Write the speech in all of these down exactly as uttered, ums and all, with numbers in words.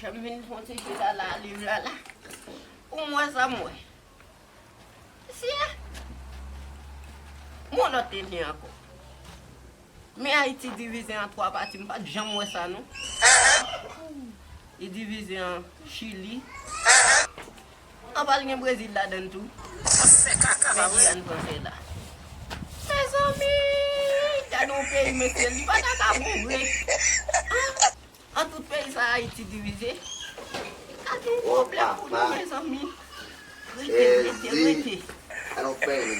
M vin fè yon ti chita la, liv la la. Pou m wè sa m wè. Mesye, m wè yon lòt etni ankò. Men Ayiti divize an twa pati, m pa t janm wè sa non. Li divize an Chili. Anba l gen Brezil ladan l tou. Men Giyàn fransèz la. Mezanmi, gade yon peyi, mesye, li pa ta ka bon vre. An? An tout peyi sa Ayiti divize. Gade yon pwoblèm pou nou, mezanmi. Rete, rete, rete. Alò, fè yon.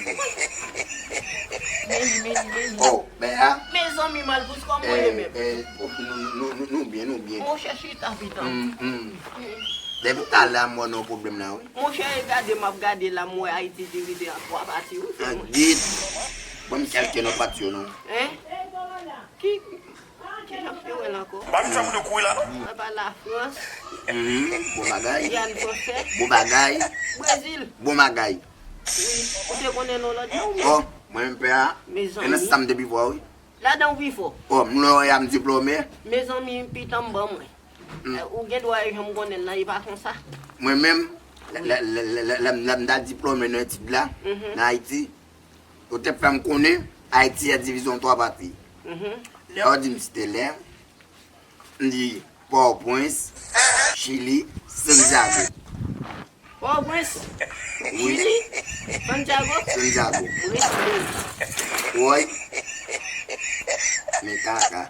Meni, meni, meni. Oh, ben a. Mezanmi, Malpous, kòman w ye menm? Eh, eh, oh, nou, nou, nou, nou byen, nou byen. Monchè, chita, pitan. Mm, mm. Depi talè a, m wè nou pwoblèm la, wi. Monchè, e gade, m ap gade la, m wè Ayiti divize an twa pati, wi. An git. Ban m kèlke nan pati yo, non. Hein? Ki, ki jan m te wè l ankò? Ba m fè moun yo kouri la, non? Mwen pa Lafrans. Mhm, bon bagay. Giyàn fransèz. Bon bagay. Brezil. Bon bagay. Wi, ou te konnen non lòt yo, wi. Oh, mwen menm pè a. Mezanmi. E nan sa m te pi fò, wi. Ladan w pi fò. Oh, m lòyè, m diplome. Mezanmi, pitan m ban mwen. Mm. Eh, ou gen dwa e jan m konnen l la, e pa konsa. Mwen menm, lè, lè, lè, lè, lè, lè m ta diplome nan etid la, mhm, nan Ayiti, yo te fè m konnen Ayiti a divize an twa pati. Mhm. Lè yo di m site lè, m di Pòtoprens, Chili, Santiago. Pòtoprens, wi, Chili, Santiago. Santiago. Brezil. Woy. Men kaka.